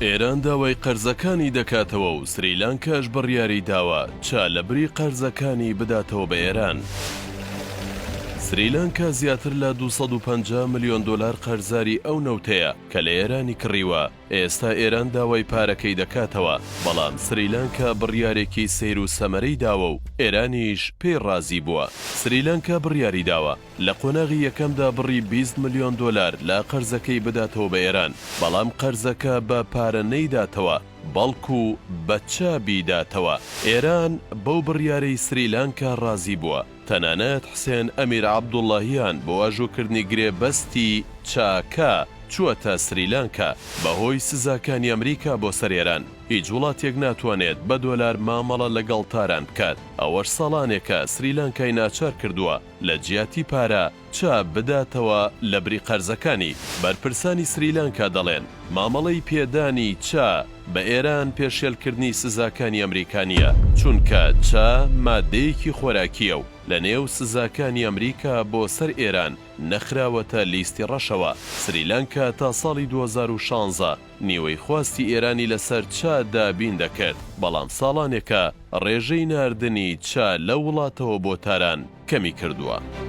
ئێران داوای قەرزەکانی دەکاتەوە و سریلانکاش بڕیاری داوە چا لە بری قەرزەکانی بداتەوە بە ئێران. سریلانکا زیاتر لە 250 ملیۆن دۆلار قەرزاری ئەو نەوتەیە کە لە ئێرانی کڕیوە، ئێستا ئێران داوای پارەکەی دەکاتەوە، بەڵام سریلانکا بڕیارێکی سەیر و سەمەرەی داوە و ئێرانیش پێی ڕازی بووە. سریلانکا بڕیاری داوە، لە قۆناغی یەکەمدا بڕی 20 ملیۆن دۆلار لە قەرزەکەی بداتەوە بە ئێران، بەڵام قەرزەکە بە پارە نەیداتەوە، بەڵکو بە چا بیداتەوە. ئێران بەو بڕیارەی سریلانکا ڕازی بووە، تەنانەت حسێن ئەمیر عەبدوڵڵاهیان بۆ واژۆکردنی گرێبەستی چاکە چووەتە سریلانکا. بەهۆی سزاکانی ئەمریکا بۆ سەر ئێران، هیچ وڵاتێک ناتوانێت بە دۆلار مامەڵە لەگەڵ تاران بکات، ئەوەش ساڵانێکە سریلانکای ناچار کردووە لە جیاتی پارە چا بداتەوە لەبری قەرزەکانی. بەرپرسانی سریلانکا دەڵێن، مامەڵەی پێدانی چا بە ئێران پێشێلکردنی سزاکانی ئەمریکا نییە، چونکە چا ماددەیەکی خۆراکییە و لەنێو سزاکانی ئەمریکا بۆ سەر ئێران نەخراوەتە لیستی ڕەشەوە. سریلانکا تا ساڵی 2016 نیوەی خواستی ئێرانی لەسەر چا دابین دەکرد، بەڵام ساڵانێکە ڕێژەی ناردنی چا لەو وڵاتەوە بۆ تاران کەمی کردووە.